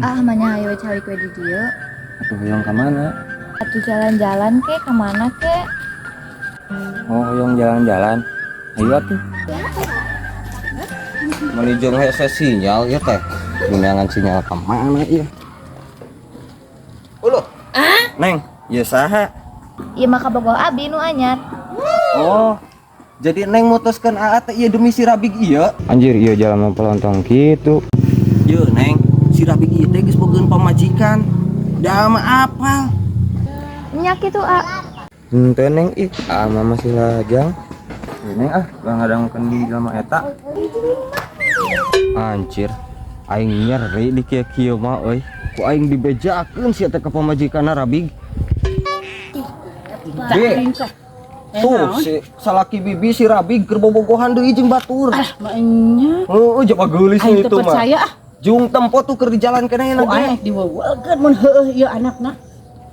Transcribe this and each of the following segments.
Ah, manya hayu calik we di dieu. Atuh hoyong ka mana? Atuh jalan-jalan ke kemana ke? Oh, hoyong jalan-jalan. Ayo atuh. Meuni jeung hese sinyal ya teh. Gunakan sinyal ka mana ieu? Uluh. Neng, ieu saha? Ieu mah kabogoh abi nu anyar. Oh. Jadi Neng mutuskeun Aa teh ieu demi si Rabig ieu. Anjir, ieu jalan mah pelontong kitu. Ye Neng, si Rabig ieu teh geus bogaeun pamajikan. Da mah apal. Nya kitu, A. Henteu, Neng, ih, Aa mah masih lajang. Ya, Neng, ah, ulah ngadangukeun jelema eta. Anjir, aing nyeri di kieu-kieu mah euy. Ku aing dibejakeun sia teh ka pamajikanna Rabig. Bi. Tuh si salaki bibi si Rabig keur bobogohan deui jeung batur. Ah, maenya. Heeh, jaba geulis Aing itu teu mah. percaya ah. Jung tempo tuh keur di jalan keneh Ku ge. aing diwewelkeun mun heueuh ieu anakna.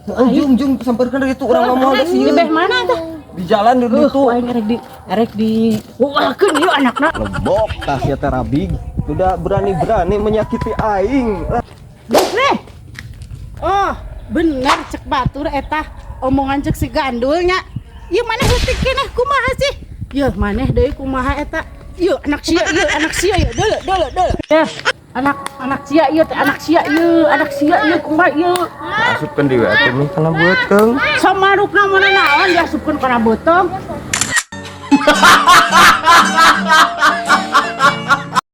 Heeh, jung jung sampeurkeun itu urang mah moal Di sieun. beh mana tah? Di jalan di Heuh, ditu. ku aing erek di wewelkeun ieu anakna. Lebok tah sia teh Rabig. Sudah berani-berani menyakiti aing. Geus deh. Oh, bener cek batur eta omongan cek si gandulnya. Ieu maneh leutik keneh kumaha sih? Yeuh maneh deui kumaha eta? Ieu anak sia, ieu anak sia ieu deuleu deuleu deuleu. Ya, anak anak sia ieu teh anak sia ieu, anak sia ieu kumaha ieu? Asupkeun deui atuh mih kana beuteung. Samarukna mana naon diasupkeun kana beuteung.